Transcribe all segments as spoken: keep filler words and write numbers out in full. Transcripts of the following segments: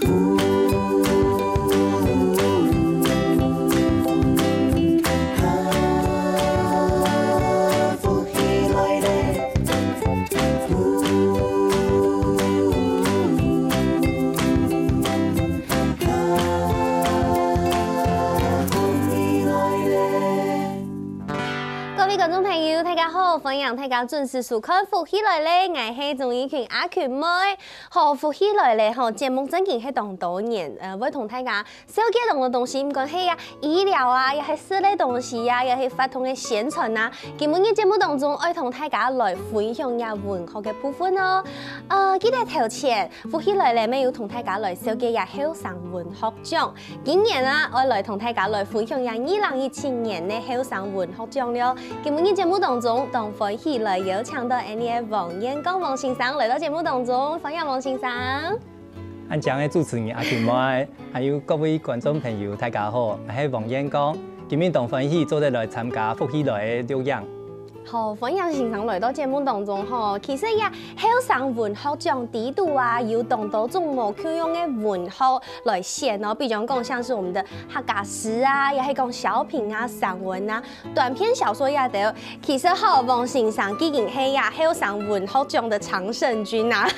福氣來咧！各位觀眾朋友，大家好，歡迎大家準時收看《福氣來咧》，𠊎係鍾怡群阿群妹。好，《福氣來咧》吼，節目正經係當多年，呃，會同大家紹介當多東西，毋管係啊醫療啊，也係食个東西啊，也係活動个宣傳啊。今晡日節目當中，愛同大家來分享一下文學个部分哦。呃，記得頭前福氣來咧，乜有同大家來紹介一下後生文學獎。今年啊，愛來同大家來分享一下二零一七年个後生文學獎了。今晡日節目當中，當歡喜來邀請到𠊎俚个王彥剛王先生來到節目當中，歡迎王先生。恁靚个主持人阿群妹，還有各位觀眾朋友，大家好，𠊎係王彥剛。今晡日當歡喜做得來參加福氣來个錄影。 好，歡迎先生來到節目當中吼。其實呀，後生文學獎裡肚啊，有當多種無共樣个文學來選哦。比方講，像是我們的客家詩啊，也係講小品啊、散文啊、短篇小說也得。其實吼，王先生既經係呀後生文學獎个常勝軍啊。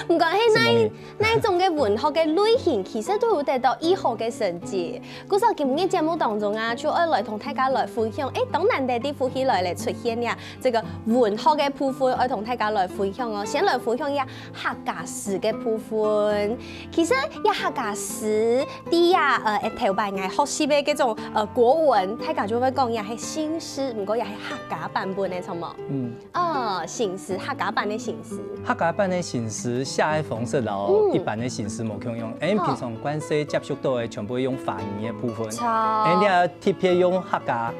毋管係哪一，哪一種个文學个類型，其實都有得到異好个成績。故所今日節目當中啊，就愛來同大家來分享，誒，當難得个福氣來咧出現呀。 這個文學个部分，愛同大家來分享哦。先來分享一下客家詩个部分。其實，這客家詩，在這，呃，頭擺𠊎學習个這種，呃，國文，大家就會講這係新詩，毋過這係客家版本个，著無？嗯。哦，新詩，客家版个新詩。客家版个新詩寫个方式摎一般个新詩無共樣，因為平常慣勢接觸到个全部用華語个部分，著。因為這特別用客家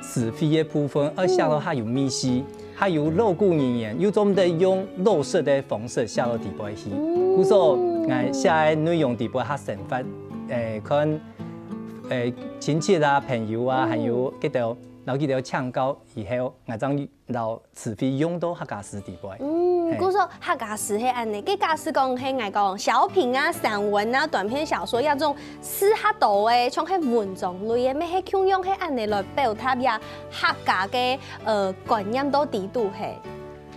詞彙个部分，愛寫到較有味緒，較有老古人言，又做毋得用老式个方式寫到裡背去。故所，𠊎寫个內容裡背較生活，誒，看，誒，親戚啊、朋友啊，還有佢兜，摎佢兜請教以後，𠊎正摎詞彙用到客家詩裡背。嗯，故所客家詩係恁呢，該假使講係𠊎講小品啊、散文啊、短篇小說這種 詩較多个，像係文章類个，乜係共樣係恁呢來表達這客家个，呃，觀念到裡肚係。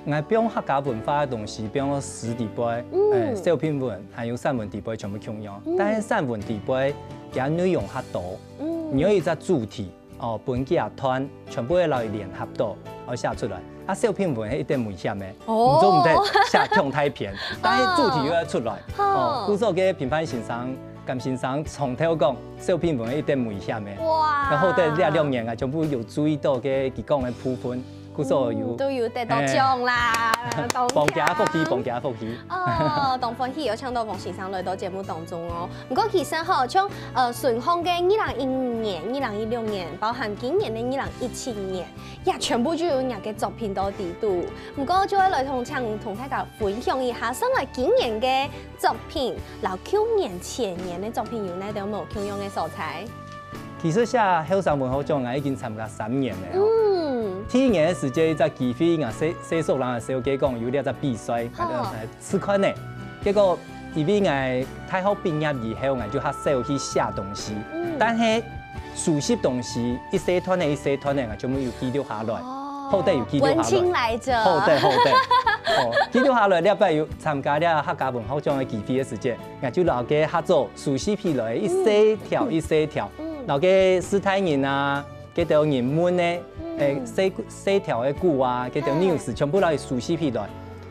𠊎放客家文化个東西，放到詩裡背，嗯。誒，小品文，還有散文裡背全部共樣。嗯。但係散文裡背，佢內容較多。嗯。你有一隻主題，哦，分幾下段，全部愛摎佢聯合到，愛寫出來。啊，小品文係一點危險个。 哦。你做毋得寫忒大篇，但係主題又愛出來。哦。哦，故所个評判先生、甘先生從頭講，小品文一點危險个。哇。然後在這兩年啊，全部有注意到个佢講个部分，故所有，嗯，都有得到獎啦，嘿。當然。幫佢福氣，幫佢福氣。哦，當歡喜有請到王先生來到節目當中哦。毋過其實吼，像，呃，順風个二零一五年、二零一六年，包含今年个二零一七年， 也全部就有若个作品到裡肚。毋過就愛來同，請同大家分享一下，算來今年个作品，摎舊年、前年个作品有哪兜無共樣个所在？其實寫後生文學獎，𠊎已經參加三年了吼。嗯。第一年个時節，一隻機會，𠊎細，細叔人个紹介講有這隻比賽，好。𠊎就來試看呢。結果，因為𠊎大學畢業以後，𠊎就較少去寫東西。嗯。但係，收集東西，一細段个、一細段个，𠊎全部有記錄下來。哦。好得有記錄下來。文青來著。好得，好得。哦，記錄下來，這擺有參加這客家文學獎个機會个時節，𠊎就摎佢合作收集起來，一細條、嗯。一細條，嗯。摎該時代人啊， 該兜人文个，嗯。誒，細，細條个古啊，該兜news，嘿。全部摎佢收集起來。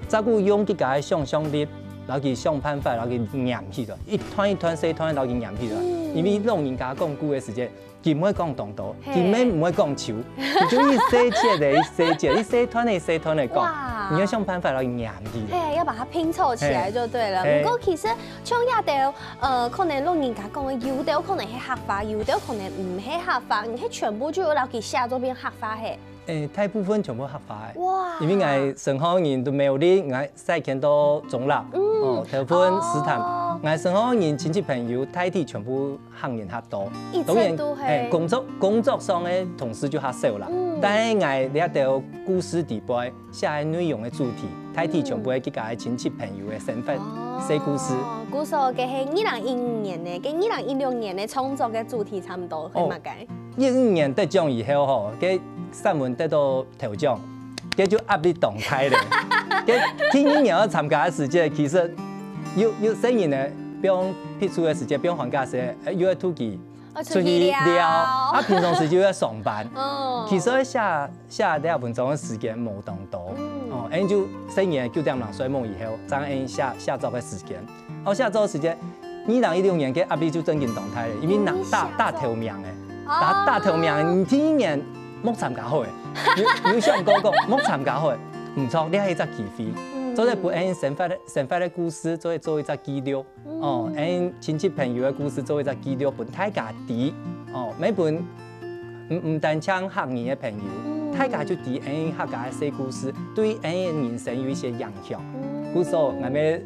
再過用自家个想像力，摎佢想辦法，摎佢黏起來，一段一段細段摎佢黏起來。嗯。因為老人家講古个時節，佢毋會講當多，嘿。佢乜毋會講久，佢就一細節个一細節，一細段个一細段个講，哇。你愛想辦法摎佢黏起來。嘿，要把它拼湊起來就對了。嘿。嘿。毋過其實 像這兜，呃，可能老人家講个，有兜可能係客話，有兜可能毋係客話，你係全部就愛摎佢寫做變客話係？誒，大部分全部客話个。哇！因為𠊎成行人都苗栗，𠊎徙遷到中壢，嗯。哦，頭份、獅潭，哦。𠊎成行人親戚朋友大體全部客人較多。一直都係。當然，誒，工作，工作上个同事就較少啦。嗯。但係𠊎這兜故事裡背， 寫个內容个主題，大體全部係佢家个親戚朋友个生活、細故事。哦，故所該係二零一五年个，跟二零一六年个創作个主題差毋多，係麼个？一五年得獎以後吼，該散文得到頭獎，該就壓力當大咧。該第二年愛參加个時節，其實有有細人仔，比如避暑个時節，比如寒假時，又愛出去。 出去尞，啊平常時就愛上班。其實寫寫這文章个時間無當多，哦，恁就細人仔九點鐘睡目以後，正恁寫寫作个時間。哦，寫作个時間，二零一六年个壓力就正經當大咧，因為拿大大頭名誒，大大頭名，你第一年無參加好誒，有有想過講無參加好誒，毋錯，這係一隻機會，做得分恁生活个生活个故事，做做一隻記錄。 哦，恁親戚朋友个故事做一隻記錄分大家知。哦，乜分毋毋單淨客語个朋友，大家就知恁客家个細故事，對恁人生有一些影響。故所，𠊎乜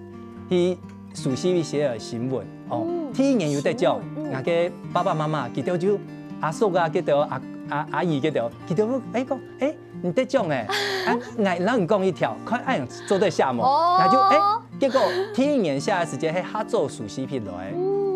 去收集一些新聞。哦，第一年有得獎，𠊎个爸爸媽媽佢兜就阿叔啊，佢兜阿阿阿姨佢兜，佢兜會講，誒， 你得獎誒，啊，𠊎摎你講一條，看恁樣做得寫無？哦。那就誒，結果第一年寫个時間係較早收集起來，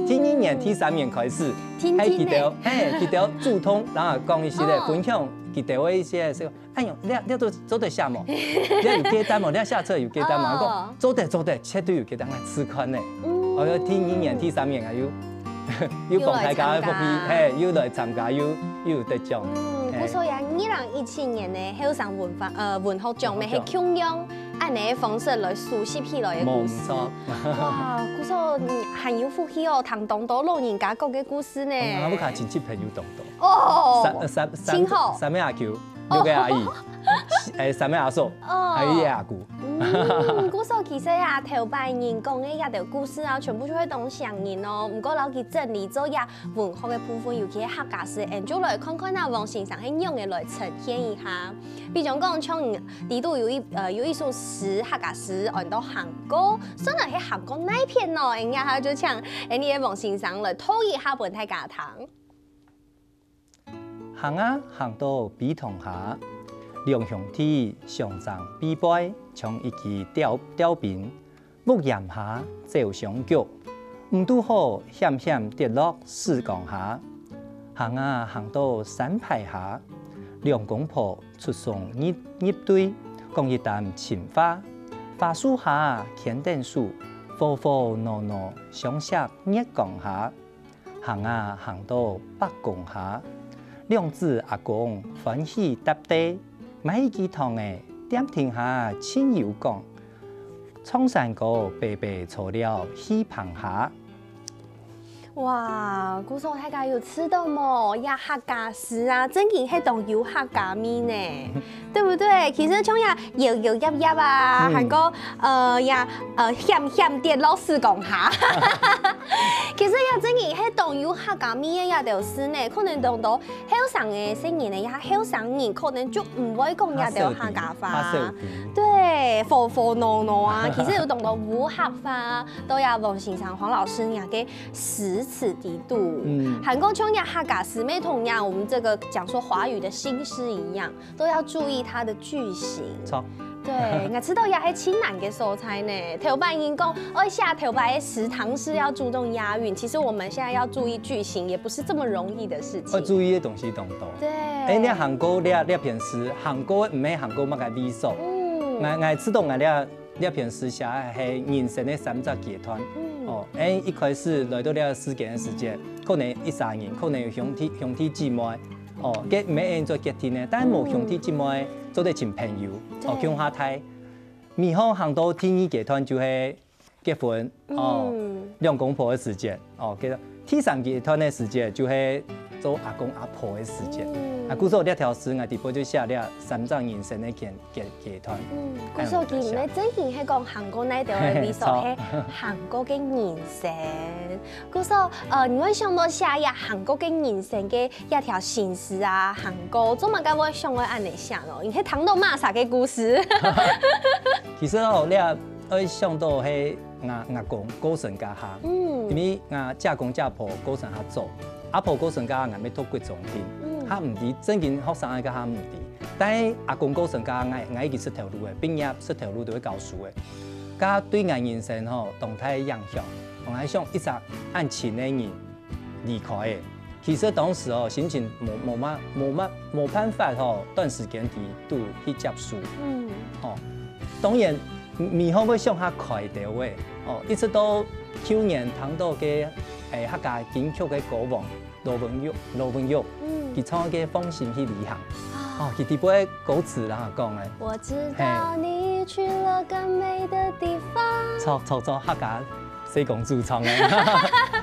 第二年、第三年開始，係佢兜，係佢兜主動，然後講一些个分享，佢兜个一些个，哎喲，你你做做得寫無？你有簡單無？你寫出來有簡單無？講做得做得，絕對有簡單，來試看呢。哦，第二年、第三年啊，又 又幫大家个福氣，係，又來參加，又又有得獎。嗯，故所呀，二零一七年个後生文化呃文學獎，乜係共樣恁樣个方式來收集起來个故事。無錯。哇，故所還有福氣哦，聽當多老人家講个故事呢。啊，屋下親戚朋友當多。哦，三三三三个阿舅，六个阿姨，誒，三个阿叔，還有一个阿姑。 嗯，故所其實啊，頭擺人講个這兜故事啊，全部就係當像人哦。毋過摎佢整理做這文學个部分，尤其係客家詩，𠊎就來看看啊，王先生係仰仔來呈現一下。比如講，像裡肚有一呃有一首詩，客家詩安到行過，算來係行過哪片哦？𠊎這下就請𠊎个王先生來讀一下分大家聽。 行啊行到陂塘下，兩兄弟相爭陂背，像一支釣釣檳。屋簷下走相逐，毋堵好險險跌落屎缸下。行啊行到山排下，兩公婆出雙入入對，講一擔情話。樺樹下牽等手，和和挼挼相惜月光下。 行啊行到伯公下，兩子阿公歡喜搭嗲，買一支糖仔，店庭下盡有講，唱山歌白白坐了戲棚下。哇，故所大家有試著無？這客家詩啊，正經係當有客家味呢。 對不對？其實像這搖搖揜揜啊，還過呃呀呃險險跌落屎缸下。其實這正經係當有客家味个這兜詩呢，可能當多後生个細人仔，也後生人可能就毋會講這兜客家話。對，和和挼挼啊，其實有當多無客話，都愛王先生、黃老師你个詩詞裡肚。還過像這客家詩，乜同樣，我們這個講說華語的新詩一樣， 都要注意它的句型。著。對，𠊎知著這係盡難个所在呢。頭擺人講，愛寫頭擺个詩，唐詩要注重押韻，其實我們現在要注意句型，也不是這麼容易的事情。愛注意个東西當多。對。誒，你行過這這篇詩，行過毋係行過麼个位所？嗯。𠊎𠊎知著𠊎這這篇詩寫个係人生个三隻階段。嗯。哦，誒，一開始來到這世間个時節，可能一儕人，可能有兄弟兄弟姊妹， 哦，該毋係恁樣做決定呢，但係無兄弟姊妹做得尋朋友，哦，共下大。尾後行到第二階段就係結婚，哦，兩公婆个時節，哦，該第三階段个時節就係做阿公阿婆个時節。啊，故所這條詩𠊎底背就寫了三隻人生个階階階段。嗯，故所佢毋係正經係講行過哪兜个位所，係行過个人生。 故所，呃，你會想著寫這行過个人生个這條心事啊，行過，做麼个會想愛恁樣寫咯？你係聽著麼儕个故事？其實哦，你也愛想著係𠊎阿公過身該下，因為𠊎姐公姐婆過身較早，阿婆過身該下𠊎乜讀國中定，較毋知正經學生个該下毋知。但係阿公過身，該𠊎，𠊎已經識頭路了，畢業識頭路就會教書了。該對𠊎人生吼，當大影響。𠊎想一隻恁親个人離開了，其實當時哦，心情無，無嘛，無嘛，無辦法吼，短時間裡肚去接受。嗯。哦，當然，你，你會想較開兜个，哦，一直到舊年聽到个，誒，客家金曲个歌王 羅文玉，羅文玉，嗯。佢唱个《放心去旅行》。哦，佢底背个歌詞啦講个，我知道你去了更美的地方。著著著，客家細公主唱个，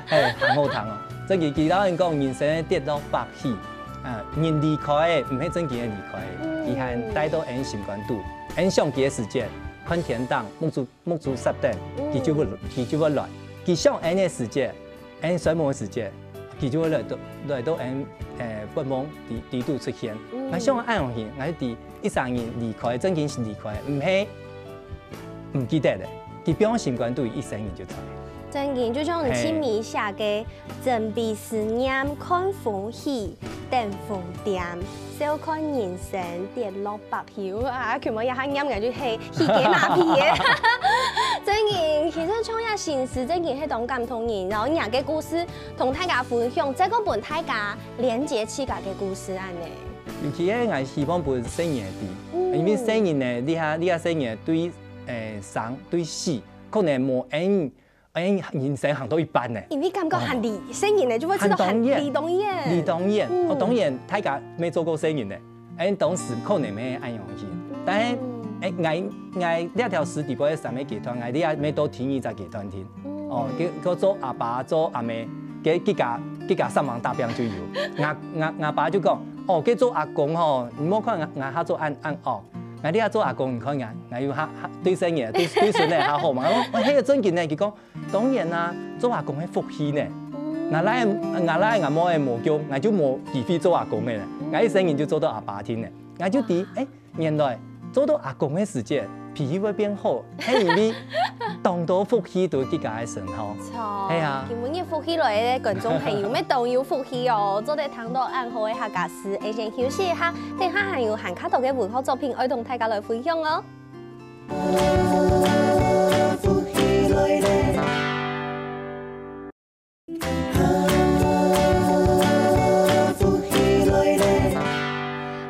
嘿，很好聽哦。真个，佢摎人講，人生个跌落爬起，啊，人離開个，毋係真正个離開个，嗯。佢還帶到𠊎心肝肚。𠊎想佢个時節，看天頂，目珠，目珠霎等，嗯。佢就會，佢就會來。佢想𠊎个時節， 𠊎睡目个時節，佢就會來到，來到𠊎，誒，發夢裡，裡肚出現。嗯。𠊎想恁樣去，𠊎知一生人離開，真正係離開，毋係毋記得个，佢放心肝肚一生人就在。真个，就像你，嘿。親筆寫个，準備思念，看風起，等風恬，笑看人生跌落白 皮啊，阿群妹一下念个就係起雞皮麻皮个。真个，其實像這心事，真个係當感動人。然後你个故事同大家分享，再過分大家連結自家个故事恁呢。尤其係𠊎希望分細人仔知，嗯。因為細人仔呢，這下，這下細人仔對，誒，生對死，可能無恁 哎，人生行到一半呢。因為感覺還離，細人仔就會知道還，還當遠。離當遠。離當遠。嗯。哦，當然，大家乜做過細人仔，哎，當時可能乜恁樣去。但係，嗯。哎，𠊎，𠊎這條詩底背个三個階段，𠊎這乜到第二隻階段定。嗯。哦，該，該做阿爸、做阿姆，該自家，自家上網打拼就有。𠊎，𠊎，𠊎爸就講，哦，該做阿公吼，你莫看𠊎，𠊎下做恁，恁惡。𠊎這下做阿公，你看𠊎，𠊎又下，下，對細人仔，對，對孫仔較好嘛。哦，哦，該个正經呢，佢講， 當然啦，做阿公係福氣呢。嗯。𠊎倈，𠊎倈𠊎妹仔無叫，𠊎就無機會做阿公个呢。嗯。𠊎一生人就做到阿爸定呢。𠊎就知，啊。哎，原來做到阿公个時節，脾氣會變好，係因為當多福氣都在自家个身上。著。係啊。今晡日福氣來个觀眾朋友，乜當有福氣哦，做得聽到恁好个客家詩，愛先休息一下，等下還有還較多个文學作品愛同大家來分享哦。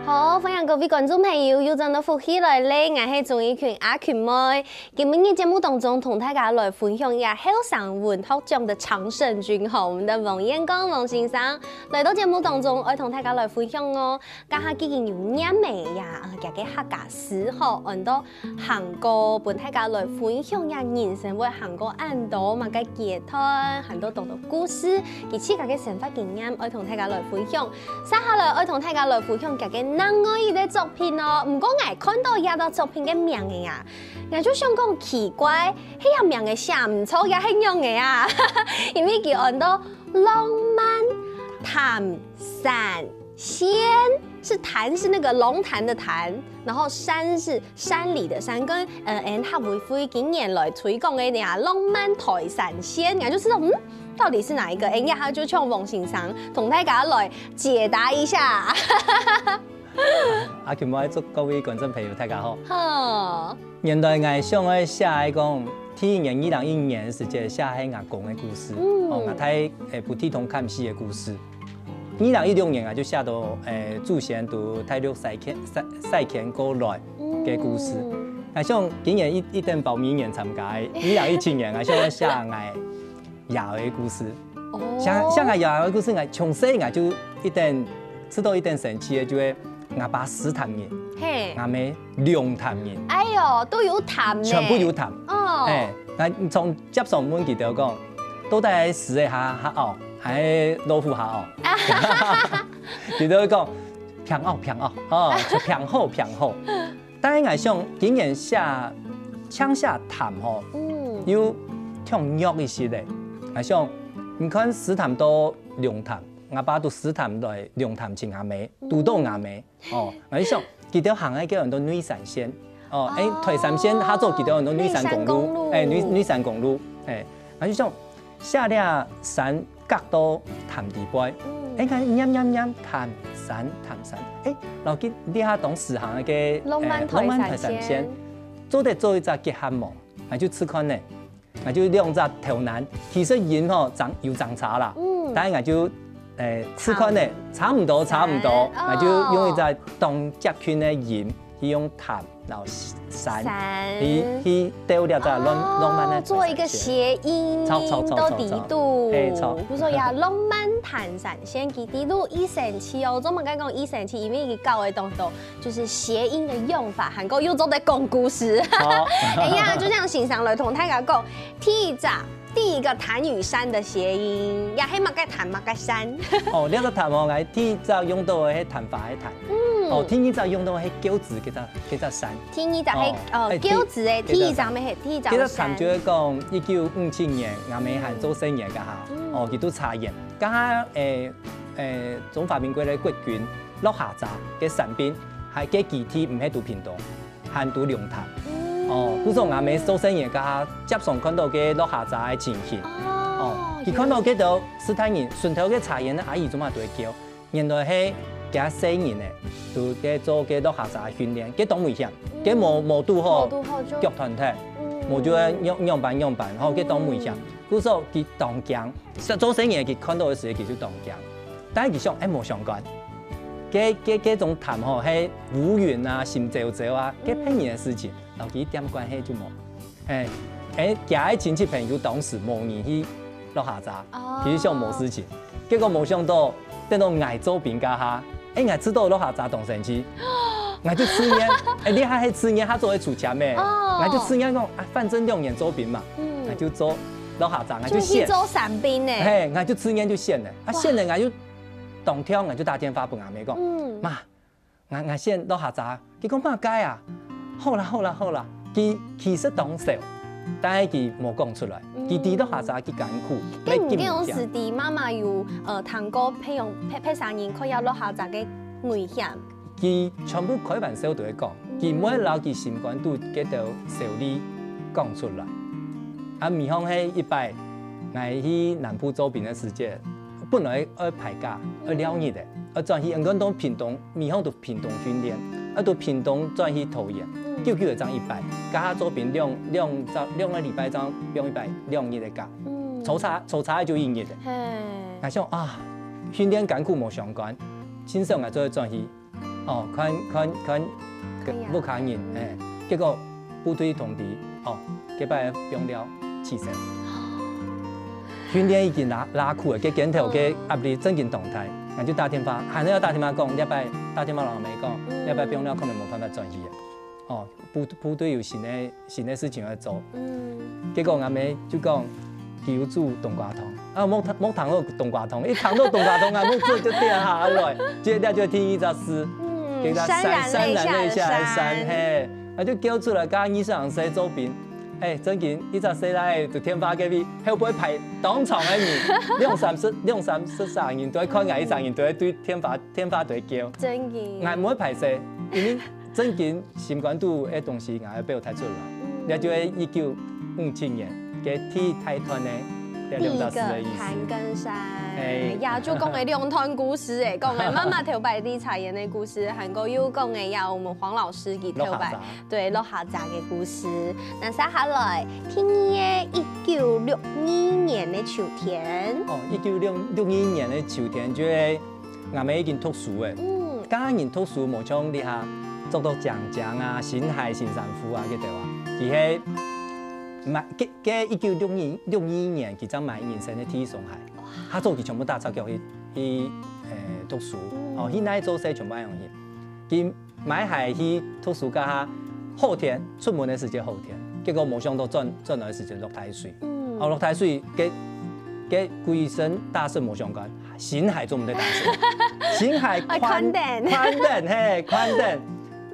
好，歡迎各位觀眾朋友又轉到福氣來了，𠊎係鍾意群阿群妹。今晡日節目當中同大家來分享一下後生文學獎个常勝軍吼，𠊎等个黃彥光黃先生來到節目當中，愛同大家來分享哦。 這下既經有唸个呀，呃，厥个客家詩吼，安到行過，分大家來分享呀，人生會行過恁多麼个階段，還多多个故事，佢自家个生活經驗，愛同大家來分享。接下來愛同大家來分享厥个另外一個作品哦。毋過𠊎看到這道作品个名个呀，𠊎就想講奇怪，這个名个寫毋著，這係仰个啊？因為佢安到浪漫潭山 仙，是潭，是那個龍潭的潭，然後山是山裡的山，跟，呃，𠊎客委會今年來推廣个那浪漫台山仙，𠊎就知道，嗯，到底是哪一個？𠊎這下就請黃先生同大家來解答一下。阿群妹祝各位觀眾朋友大家好。好。 原來𠊎想愛寫个講，第一年，二零一一年个時節寫係吾公个故事，嗯。哦，吾大，誒，分鐵通砍死个故事。二零一六年𠊎就寫到，誒，祖先在大陸徙遷，徙，徙遷過來个故事。嗯。𠊎想今年一，一等報明年參加个，二零一七年𠊎想愛寫𠊎 爺个故事。哦。寫，寫𠊎爺个故事，𠊎從細𠊎就一等，知道一等神奇个，就係吾爸獅潭人，嘿。吾姆龍潭人。哎喲，都有潭呢。全部有潭。哦。嘿，𠊎從接上問佢兜講，到底係獅仔較，較拗，還係老虎較拗？佢兜會講，平拗，平拗，哦，就平好，平好。 但係𠊎想，今年寫，淨寫潭吼，嗯。又忒弱一息咧。𠊎想，你看獅潭到龍潭，吾爸在獅潭來龍潭尋吾姆，堵到吾姆。哦，𠊎就想，佢兜行个叫安到內山線。哦，誒，哦。台三線下做佢兜安到內山公路，內山公路。誒，內，內山公路。誒，𠊎就想， 寫這山隔到潭底背，嗯。應該念念念潭山，潭山。欸，然後佢這下當時行个，浪漫台山線。欸，浪漫台山線，做得做一隻結合無？𠊎就試看呢，𠊎就兩隻頭男，其實音吼，爭，有爭差啦。嗯。但係𠊎就，欸，試看呢，差毋多，差毋多，差毋多，哦。𠊎就用一隻當接近个音，去用潭，然後山，山。去，去鬥這隻浪，哦，浪漫个台山線。做一個諧音，著，著，著，到底肚。著，著。嘿，著。比如說呀，浪漫台山線，佢底肚異生趣哦，做麼个講異生趣？因為佢教个當多，就是諧音的用法，還過又做得講故事。好。哎呀，就這樣，先生來同大家講，第一隻，第一個潭與山的諧音，也係麼个潭麼个山。哦，這個潭哦，𠊎第一隻用到个係潭花个潭。嗯。哦，第二隻用到个係狗子這隻，這隻山。第二隻係，哦，哦，欸，狗子个，第，第一隻咩係，第一隻這隻潭山。就係講一九五七年，𠊎姆還做生意个下，嗯。哦，佢都茶園，該下，欸，欸，中華民國个國軍落下閘个山兵，還个基地毋係在屏東， 還在龍潭。嗯。哦，故所𠊎姆做生意該下，輒常看到个落下閘个情形。哦，哦，佢看到該兜斯大人，脣頭个茶園个阿姨做麼个在該噭，原來係厥細人仔，在該做該落下閘訓練，該當危險，嗯。該無，無堵好，無堵好就腳斷忒，嗯。無就愛仰，仰般仰般，吼，該當危險。嗯。故所佢當驚， 做，做生意佢看到个時，佢就當驚。但係佢想，欸，無相關。該，該，該種潭吼，係烏雲啊、心焦焦啊，該別人个事情，嗯。摎佢一點關係就無。欸，欸，厥个親戚朋友當時無人去落下閘，哦。佢就想無事情。結果無想到，等到𠊎做兵該下， 欸，𠊎知道落下閘當生趣，𠊎就自願，欸，這下係自願，下做會出錢个，哦。𠊎就自願講，啊，反正兩年做兵嘛，嗯。𠊎就做落下閘，𠊎就選。就去做山兵呢。嘿，𠊎就自願就選了，啊，哇。選了𠊎就當跳，𠊎就打電話分阿姆講，嗯。媽，𠊎，𠊎選落下閘，結果麼个啊？好啦，好啦，好啦，佢其實當愁，但係佢無講出來，嗯。佢知落下閘佢艱苦，該毋緊張。該毋係有時知媽媽有，呃，聽過別樣，別，別儕人看著落下閘个危險。 佢全部開玩笑都會講，嗯。佢毋會摎佢心肝肚該兜愁慮講出來。啊，比方係一擺，𠊎去南部做兵个時節，本來愛排假，嗯。愛尞日个，愛轉去，應該到屏東，比方到屏東訓練，愛到屏東轉去桃園，嗯。久久仔正一擺，該下做兵兩，兩，兩個禮拜正放一擺，兩日个假。嗯。抽差，抽差就一日个。嘿。𠊎想啊，訓練艱苦無相關，盡少𠊎做得轉去 哦，看，看，看，看呀。屋下人，嗯。欸，結果部隊通知，哦，該擺放尞取消。訓練已經拉，拉苦了，該肩頭个壓力正經當大，嗯。𠊎就打電話，還係愛打電話講，這擺打電話摎阿姆講，嗯。這擺放尞可能無辦法轉去了。哦，部，部隊有新个 新个事情愛做。嗯。結果𠊎姆就講，佢有煮冬瓜湯。啊，莫，莫談到冬瓜湯，一談到冬瓜湯啊，目汁就掉下來。這，這就第一隻字，嗯，這個山，潸然淚下的潸然淚下的潸，潸。嘿，啊，就噭出來，剛剛二十零歲做兵，欸，正經，一隻細倈仔就電話該位，後背排當長个人，兩三十，兩三十儕人都在看𠊎，一儕人都在對電話，電話對噭。正經。𠊎毋會歹勢，因為 正經心肝肚个東西，𠊎愛表達出來。嗯。這就係一九五七年个第一大段个這兩隻字个意思。第一個潭跟山，欸。呀，就講个兩段故事欸，講个媽媽頭擺在茶園个故事，還過又講个呀，我們黃老師佢頭擺，落下閘。對，落下閘个故事。那接下來，第二個一九六二年个秋天。哦，一九六，六二年个秋天，就係 𠊎姆已經讀書了。嗯。該下人讀書無像這下著到靚靚啊，新鞋、新衫褲啊，該兜啊。佢係買，該，該一九六二，六二年，佢正買人生个第一雙鞋。哇。較早佢全部打赤腳去，去，欸，讀書。嗯。哦，去哪做事全部恁樣去。佢買鞋去讀書該下，好天，出門个時節好天，結果無想到轉，轉來个時節落大水。嗯。哦，落大水，該，該歸身打濕無相干， 新鞋做毋得打濕，新鞋哎，寬，寬等。寬等，嘿，寬等，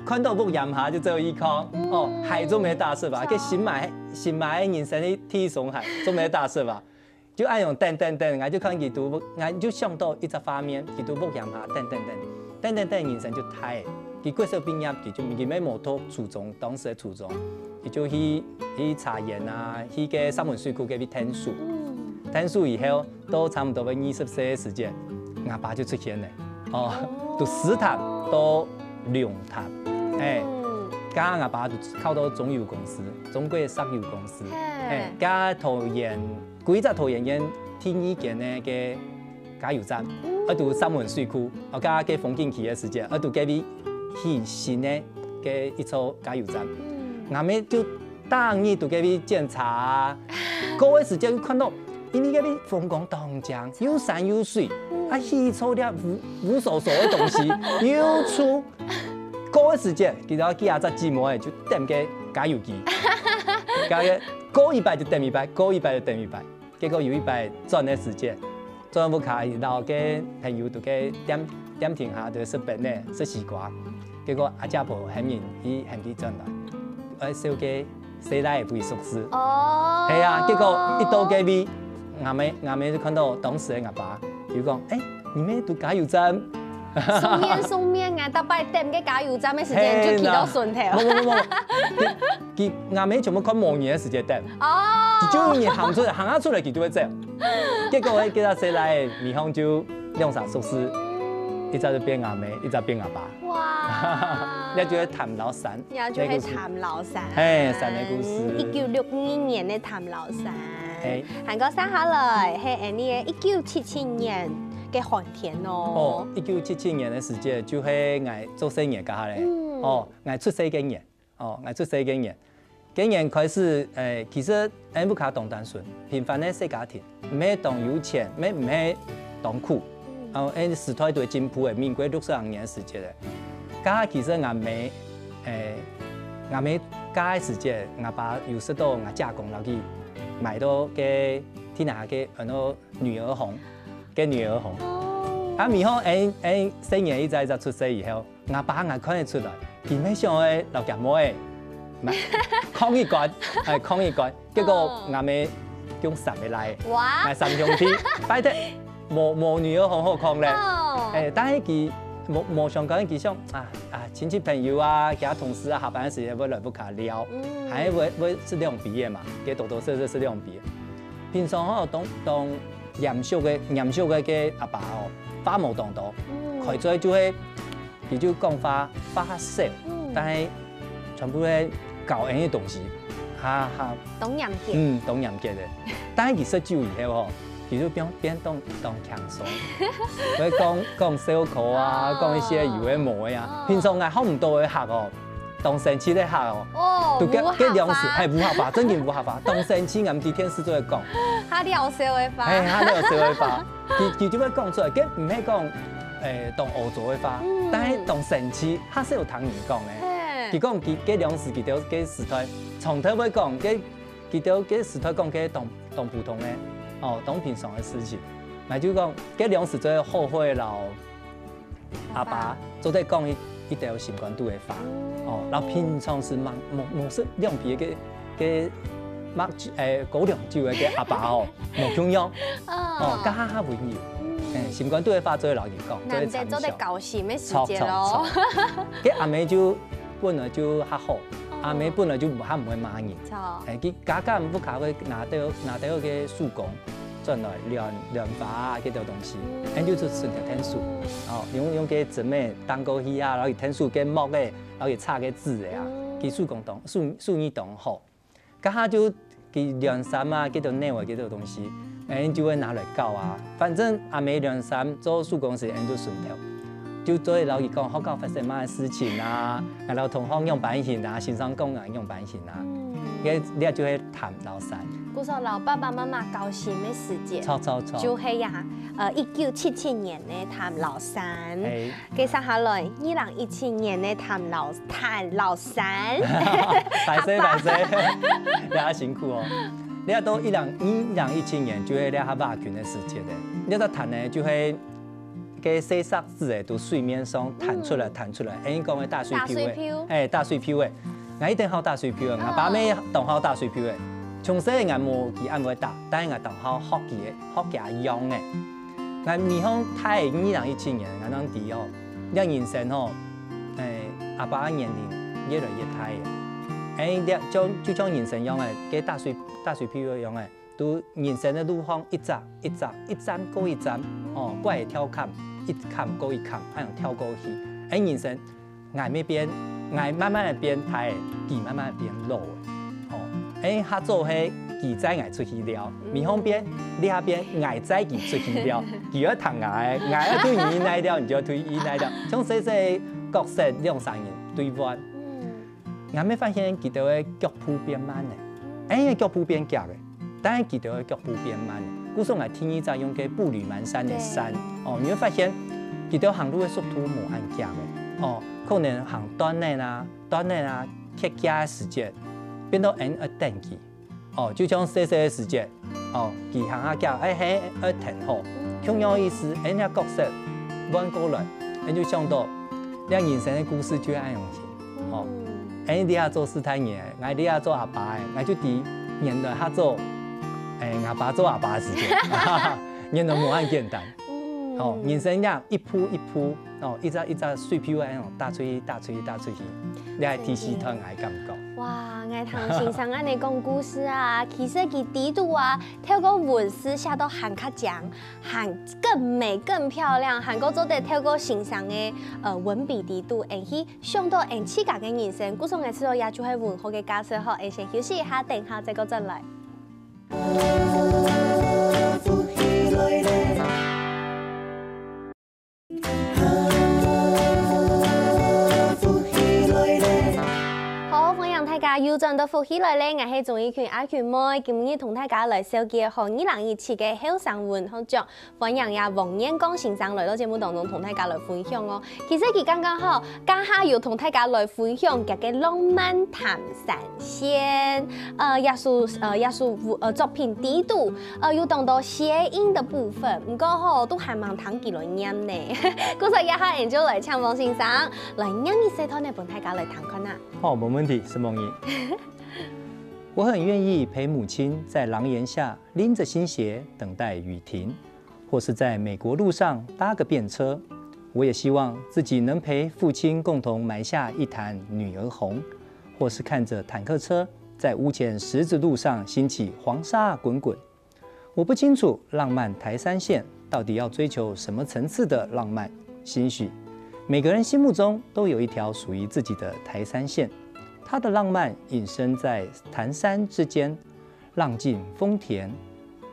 寬到屋簷下就做一空，嗯。哦，鞋做毋得打濕啊，著。該新買，新買个人生个第一雙鞋，做毋得打濕啊。就恁樣等等等，𠊎就看佢在屋，𠊎就想到一隻畫面，佢在屋簷下等等等，等等等，人生就大了。佢國小畢業，佢就，佢乜無讀初中，當時个初中，佢就去，去茶園啊，去該石門水庫該位𢯭手。嗯。𢯭手以後， 到差毋多个二十歲个時節，吾爸就出現了。哦，哦。就獅潭到龍潭，哎，該下𠊎爸就考到中油公司，中國石油公司，哎，該下桃園，歸隻桃園縣第二間个个加油站，愛堵石門水庫，哦，該下个風景區个時節，愛堵該位起新个个一座加油站。𠊎姆就逐日堵該位檢查啊，過个時節又看到，因為該位風光當靚，又山又水，啊，起一座這烏烏索索个東西，又臭。過个時節，佢兜幾下隻姊妹就點个加油機，加个過一擺就點一擺，過一擺就點一擺。結果有一擺轉个時節，轉屋下，摎个朋友堵該店店庭下就食冰呢，食西瓜。結果阿姐婆喊人去喊佢轉來，愛紹介細倈仔分熟識。哦，係啊，結果一到該位，𠊎姆𠊎姆就看到當時个𠊎爸，就講：「哎，你們堵加油站？」順便順便啊，逐擺點个加油站个時間就去到順頭。無無無無，佢佢𠊎姆全部看無人个時間點，哦，佢就有人行出來，行啊出來佢就會走。結果該个細倈仔，尾項就兩儕熟識，一隻就變𠊎姆，一隻變𠊎爸。哇，這就係潭摎山，這就係潭摎山，係山个故事。一九六二年个潭摎山，係，還過續下來係𠊎俚个一九七七年个寒天哦。哦，一九七七年个時節就係𠊎做細人該下咧，哦，𠊎出世个年。 哦，𠊎出世該年，該年開始，誒，其實𠊎屋下當單純，平凡个細家庭，毋係當有錢，毋係毋係當苦。哦，誒，時代都進步誒，民國六十零年个時節咧，該下其實𠊎姆，誒，𠊎姆該个時節，𠊎爸有識到𠊎姐公摎佢買到該地下个安到女兒紅，該女兒紅。啊，尾後𠊎𠊎細人一隻一隻出世以後， 𠊎爸𠊎看得出來，佢乜想愛摎厥妹仔，囥一關，哎，囥一關，結果𠊎姆降三个倈仔，哇，𠊎三兄弟，敗忒無無女兒紅好囥咧。哎，但係佢無無想講，佢想啊啊，親戚朋友啊，其他同事啊，下班个時間會來屋下尞，還會會食涼皮个嘛，佢多多少少食涼皮。平常吼，當當嚴肅个嚴肅个个阿爸吼，話無當多，開嘴就會 佢就講話話較少，但係全部係教𠊎个東西，哈哈，當嚴格。嗯，當嚴格个。但係佢食酒以後吼，佢就變變當當輕鬆，會講講笑科啊，講一些有个無个啊。平常𠊎學毋到个客哦，當生趣个客哦，哦，都該該兩時，無客話。係無客話，正經無客話，當生趣，𠊎毋知電視做得講。較搞笑个話。係，較搞笑个話。 佢佢就會講出來，佢毋係講，誒，當惡作个話，但係當生趣，較少聽人講个。佢講佢該兩時佢兜該時代，常透會講，該佢兜該時代講个當當普通个，哦，當平常个事情。𠊎就講，該兩時最後悔摎阿爸做得講一一兜心肝肚个話，哦，摎平常時無無無食涼皮个 个麥誒高粱酒个个阿爸哦，無共樣，哦，較較溫柔，誒，心肝肚个話做得摎佢講，做得參詳。難得做得交心个時節咯。著著著。个阿姆就本來就較好，阿姆本來就較毋會罵人，誒，佢家家屋下會拿兜拿兜个手工轉來亂亂花啊，該兜東西，恁就出順條𢯭手，哦，用用个針仔打過去啊，然後佢𢯭手个木个，然後佢插个紙个啊，佢手工當手手藝當好。 該下就佢涼衫啊，該兜紐啊，該兜東西，𠊎就會拿來搞啊。反正阿姆涼衫做手工時，𠊎就順頭，就做得摎佢講學校發生麼个事情啊，𠊎摎同學仰般形啊，先生講𠊎仰般形啊。該這就係潭摎山。故所摎爸爸媽媽交心个時節，著著著。就係呀，呃，一九七七年个潭摎山。係。 接下來，二零一七年个潭摎潭摎山，敗勢敗勢，這下辛苦哦。這到一零二零一七年就係這下瓦群个時節咧。這隻潭呢，就係个細石子仔，對水面上彈出來彈出來，𠊎講个打水漂仔，打水漂。誒，打水漂仔。𠊎一定好打水漂仔，𠊎爸乜當好打水漂仔。從細𠊎無佢恁會打，但係𠊎當好學佢个，學佢个樣仔。 𠊎尾項大二零一七年，𠊎正知哦，這人生吼，誒，阿爸个年齡越來越大了。誒，這像就像人生樣仔，該打水打水漂仔樣仔，都人生个路項一站一站一站過一站，哦，過來跳坎。一坎過一坎，恁樣跳過去。哎，人生，𠊎乜變，𠊎慢慢个變大个，佢慢慢个變老个。吼，哎，較早係佢載𠊎出去尞，嗯。明後變，這下變𠊎載佢出去尞，佢愛聽𠊎个，𠊎愛對你那尞，你就對佢那尞。像細細个角色兩三人對換。嗯。 𠊎乜發現佢兜个腳步變慢了，嗯。哎，腳步變遽了，但係佢兜个腳步變慢了。故所𠊎第二隻用个步履蹣跚个跣，對。哦，你會發現佢兜行路个速度無恁遽了。哦，可能行斷仔啊、斷仔啊，蹶遽个時節，變到𫣆愛等佢。 哦，就像細細个時節，哦，佢行下遽，哎嘿，愛停好，共樣意思，哎，這角色換過來，哎，就想到，這人生个故事就係恁樣形，哦，哎，你也做世大人，𠊎你也做阿爸，𠊎就知原來較早，哎，阿爸做阿爸个時節，原來無恁簡單，哦，人生這樣一步一步， 哦，一隻一隻水漂个哦，踏出去，踏出去，踏出去，你還第四段个感覺。哇，𠊎聽先生恁樣講故事啊，其實佢底肚啊，透過文字寫到還較靚，還更美、更漂亮，還過做得透過先生个呃文筆底肚，𫣆去想到𫣆自家个人生。故所𠊎知道也就係文學个價值吼，𫣆先休息一下，等下再過轉來。 好，歡迎大家又轉到福氣來了，𠊎係鍾意群阿群妹，今日同大家來紹介好二零一七个後生文學獎，歡迎呀王彥光先生來到節目當中同大家來分享哦。其實佢剛剛好，剛下有同大家來分享佢个浪漫談 三線。呃，這首呃這首呃作品底肚，呃有當多諧音个部分，毋過吼都還吂聽佢來唸呢。故所這下𫣆就來請王先生來唸一小段來分大家來聽看啊。好，沒問題，承蒙你。我很願意陪母親在廊籬下拎著新鞋等待雨停，或是在美國路上搭個便車。我也希望自己能陪父親共同埋下一壇女兒紅，或是看著坦克車在屋前十字路上掀起黃沙滾滾。我不清楚浪漫台三線到底要追求什麼層次的浪漫，興許每個人心目中都有一條屬於自己的台三線，它的浪漫隱身在談山之間， 浪盡風恬，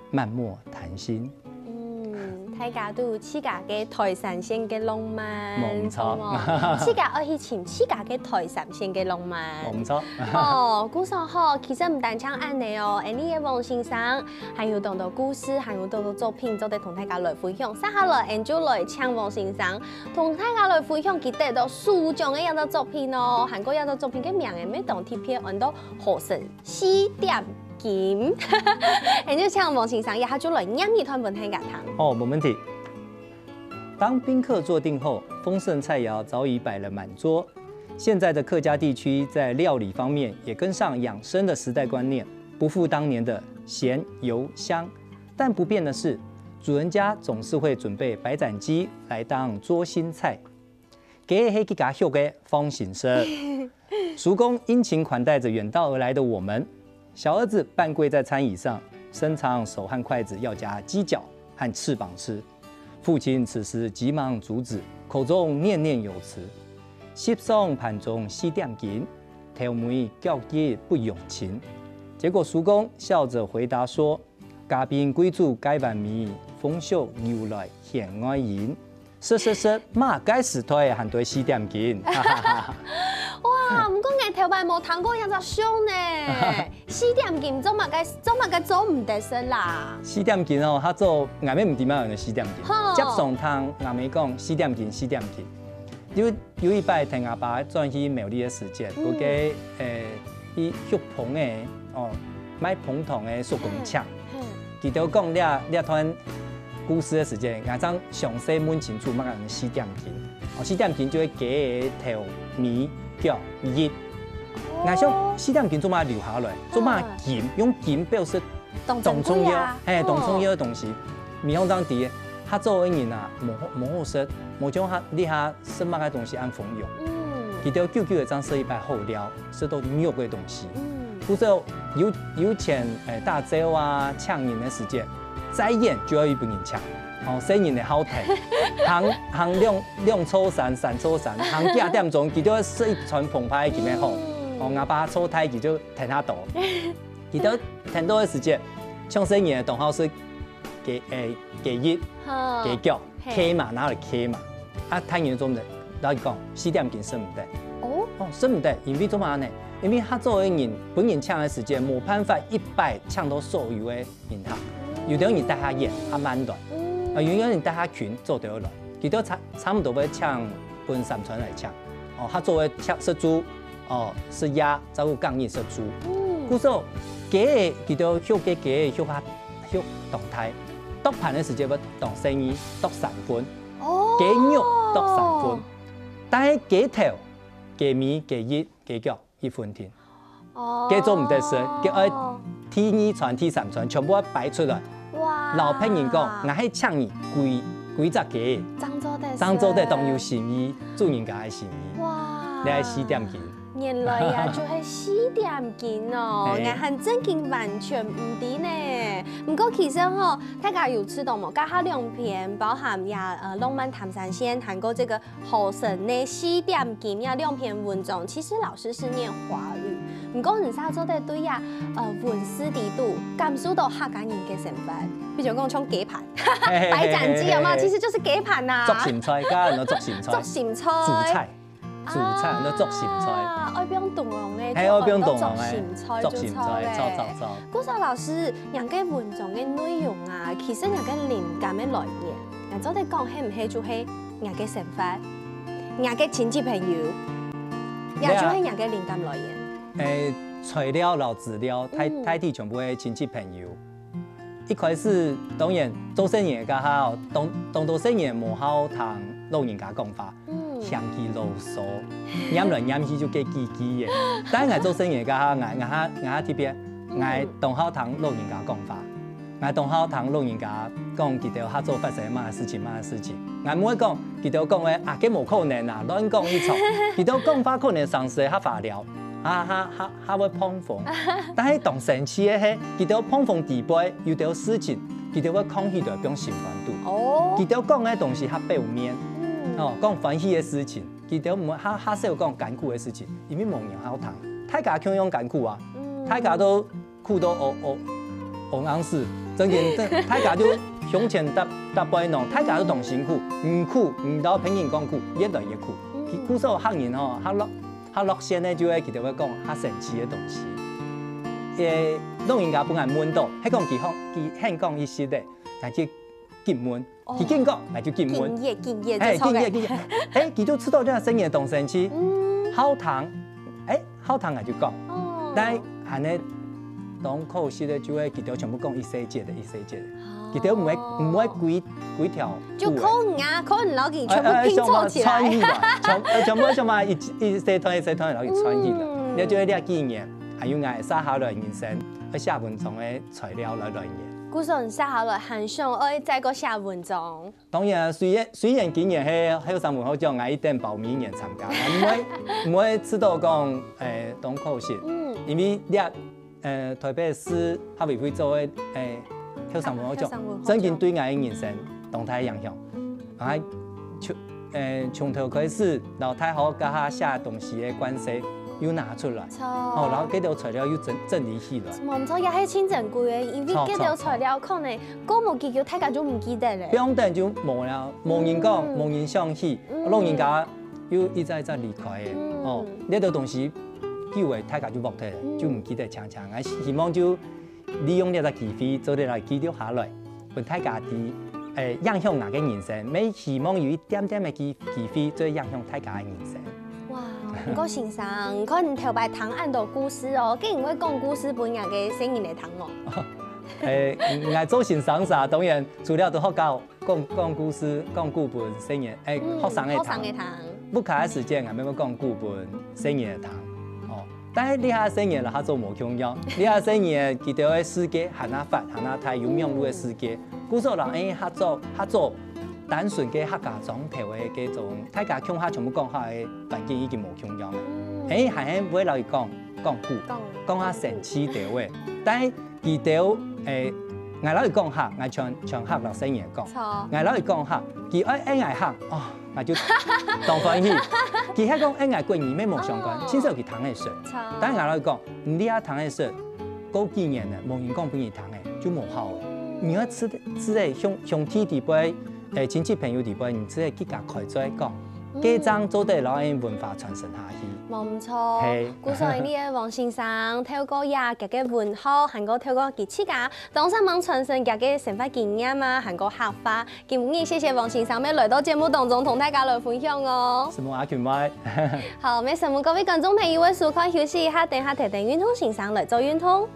漫陌談心。嗯，大家都有自家个台三線个浪漫，無錯。著無？自家愛去尋自家个台三線个浪漫。無錯。哦，故所吼，其實毋單淨恁樣哦，𫣆俚个王先生還有當多故事，還有當多作品做得同大家來分享。接下來，𫣆就來請王先生同大家來分享佢得到書獎个這隻作品哦。還過這隻作品个名仔乜當特別，安到好神 四點金。𫣆就請王先生這下就來唸一段分大家聽。哦，沒問題。當賓客坐定後，豐盛菜餚早已擺了滿桌。現在的客家地區在料理方面也跟上養生的時代觀念，不復當年的鹹油香。但不變的是，主人家總是會準備白斬雞來當桌心菜。 雞係佢家畜个，放心食。叔公殷勤款待著遠道而來的我們，小兒子半跪在餐椅上，伸長手和筷子要夾雞腳和翅膀吃。父親此時急忙阻止，口中念念有詞：「翕相盤中四點金，頭尾腳跡不用尋。」結果叔公笑著回答說：「嘉賓貴子該碗米，豐收牛來顯愛飲。」食食食，麼个時代還對四點金？哈哈哈。哇，毋過𠊎頭擺無聽過這隻相呢。四點金做麼个，做麼个做毋得食啦？四點金哦，較早𠊎乜毋知麼个四點金。吼。輒常聽𠊎姆講四點金，四點金。有，有一擺𢯭阿爸轉去苗栗个時節，嗯。有个，呃，去畜蜂个，哦，賣蜂糖个叔公請。嗯。嗯。 佢兜講這，這段故事个時節，𠊎正詳細問清楚麼个四點金。哦，四點金就係雞个頭、尾、腳、翼。𠊎想四點金做麼留下來，做麼金，用金表示當重要，當珍貴啊。嘿，當重要个東西。哦。毋係講正知，較早个人啊，無好，無好食，無像這下 食麼个東西恁豐裕。嗯。佢兜久久仔正食一擺好料，食到肉个東西。嗯。故所有，有錢，誒，打醮啊，請人个時節，再遠就愛分人請。哦，細人仔好𢯭，行，行兩，兩座山、三座山，行幾下點鐘，佢兜食一餐澎湃个，佢乜好。哦，𠊎爸坐大佢就𢯭較多。佢兜𢯭到个時節，像細人仔當好食雞，欸，雞翼、雞腳，騎馬，拿來騎馬。啊，大人做毋得，摎佢講，四點鐘食毋得。哦，食毋得，因為做麼个呢？因為較早个人，分人請个時節，無辦法一擺請到所有个 人客。有兜人戴較遠，較慢來。啊，有兜人戴較近，做得來。佢兜差，差毋多會請分三餐來請。哦，較早會請食晝，哦，食夜，再有隔日食晝。故所，雞仔，佢兜畜个雞仔畜較，畜當大。剁盤个時節會當細義，剁三份。雞肉剁三份。但係雞頭、雞尾、雞翼、雞腳 一份定。哦。該做毋得食，該愛第二餐、第三餐全部愛擺出來。哇。摎別人講，𠊎係請你歸，歸隻雞，正做得食。正做得當有誠意，主人家个誠意。哇。你愛四點鐘。原來呀，就係四點鐘哦，嘿。𠊎還真經完全毋知呢。毋過其實吼，大家有知著無？頭下兩篇包含呀，呃，浪漫潭山線，還過這個 好食呢，四點鐘這兩篇文章，其實老師係唸華語，毋過你正做得對這，呃，文字裡肚感受著客家人个生活。比如講像雞盤，嘿嘿嘿，白斬雞有沒有？嘿嘿嘿。其實就是雞盤吶。作成菜，該安到作成菜。作成菜。主菜，主菜，安到作成菜。啊，愛放糖个，係，就愛放糖个，安到作成菜，作成菜，就著咧。著，著，著。故所老師，你个文章个內容啊，其實你个靈感个來源，你做得講係毋係就係 𠊎个生活，𠊎个親戚朋友，也就係𠊎个靈感來源。欸，材料摎資料，大，嗯。大體全部係親戚朋友。一開始，當然，做細人个該下哦，當，當多細人無好聽老人家講話，嗯。嫌佢囉嗦，唸來唸去就該幾句个。但係𠊎做細人个該下，𠊎，𠊎下，𠊎下特別，𠊎當好聽老人家講話。 𠊎當好聽老人家講佢兜較早發生麼个事情，麼个事情。𠊎毋會講佢兜講个啊，該無可能啊，亂講一場。佢兜講話可能常時較花嫽，較，較，較，較會膨風。但係當生趣个係，佢兜膨風底背有兜事情，佢兜會囥起來放心肝肚。哦。佢兜講个東西較表面，嗯。哦，講歡喜个事情，佢兜毋會，較，較少講艱苦个事情，因為無人好聽。大家共樣艱苦啊，嗯。大家都 苦到哦，哦，哦，恁樣，正經，正，大家就胸前搭，搭背囊，大家都當辛苦，毋苦，毋摎別人講苦，越來越苦。嗯。佢，故所客人吼，較樂，較樂線个就係佢兜會講較生趣个東西。欸，老人家分𠊎問到，係講佢好，佢肯講一息个，但係 緊問，哦。佢緊講，𠊎就緊問。緊問，緊問，嘿，著个。緊問，緊問。欸，佢就知著這細人當生趣，嗯。好聽，欸，好聽𠊎就講。哦。但係恁樣當可惜个，就係佢兜全部講一息節个，一息節个。哦。佢兜毋會，毋會歸，歸條路个。就可能啊，可能摎佢全部拼湊起來。欸，欸，全部串起來，全，欸，全部像嘛一，一息段，一息段摎佢串起來。嗯。你就係這幾年，還有𠊎接下來人生，愛寫文章个 材料來來源。故所寫下來，還想愛再過寫文章。當然，雖然，雖然今年係後生文學獎，𠊎一定報名參加，𠊎毋會，毋會試著講，欸，當可惜。嗯。因為這，欸，台北市客委會做个，欸，後生文學獎，後生文學獎。正經對𠊎个人生當大影響。啊，就 欸，從頭開始，摎大學該下寫東西个關係又拿出來，著。哦，然後這兜材料又整，整理起來。無錯，也係盡珍貴个，因為著，這兜材料可能過無幾久，大家就毋記得了。著，放等就無了，無人講，嗯。無人想起，嗯。老人家又一隻一隻離開个，嗯。哦，這兜東西久了，大家就忘忒了，嗯。就毋記得淨淨。啊，希望就 利用這隻機會，做得來記錄下來，分大家知，欸，影響𠊎个人生，乜希望有一點點个機，機會，做影響大家个人生。哇，毋過先生，你看你頭擺聽恁多故事哦，竟然會講故事分𠊎个細人仔聽哦。欸，𠊎做先生嗄，當然除了在學校 講，講故事，講古分細人，欸，嗯，學生仔聽。學生仔聽。屋下个時節，𠊎乜會講古分細人仔聽，哦。但係這下細人仔摎較早無共樣，這下細人仔佢兜个世界還較闊，還較大，有網路个世界。嗯。故所人，欸，較早，較早，單純个客家庄頭个該種，大家共下全部講客个環境已經無共樣了。嗯。欸，還係會摎佢講，講古，講，講較生趣兜个。但係 佢兜，欸， ，𠊎摎佢講客，𠊎全全客摎細人講，著，𠊎摎佢講客，佢愛應𠊎客，哦，𠊎就當歡喜。佢還講應𠊎國語乜無相關，哦，盡少佢聽得識。著，但𠊎摎佢講，你這聽得識，過幾年呢，無人講分你聽了，就無效了。你愛自自家兄兄弟裡背，誒，親戚朋友裡背，你自家自家開嘴講，該正做得摎𠊎文化傳承下去。無毋著，係，故所以你个王先生透過這个文學，還過透過佢自家當時忙傳承佢个生活經驗啊，還過客話。今日謝謝王先生乜來到節目當中同大家來分享哦。承蒙阿群妹。好，乜承蒙各位觀眾朋友个收看，休息一下，等下跈等運動先生來做運動。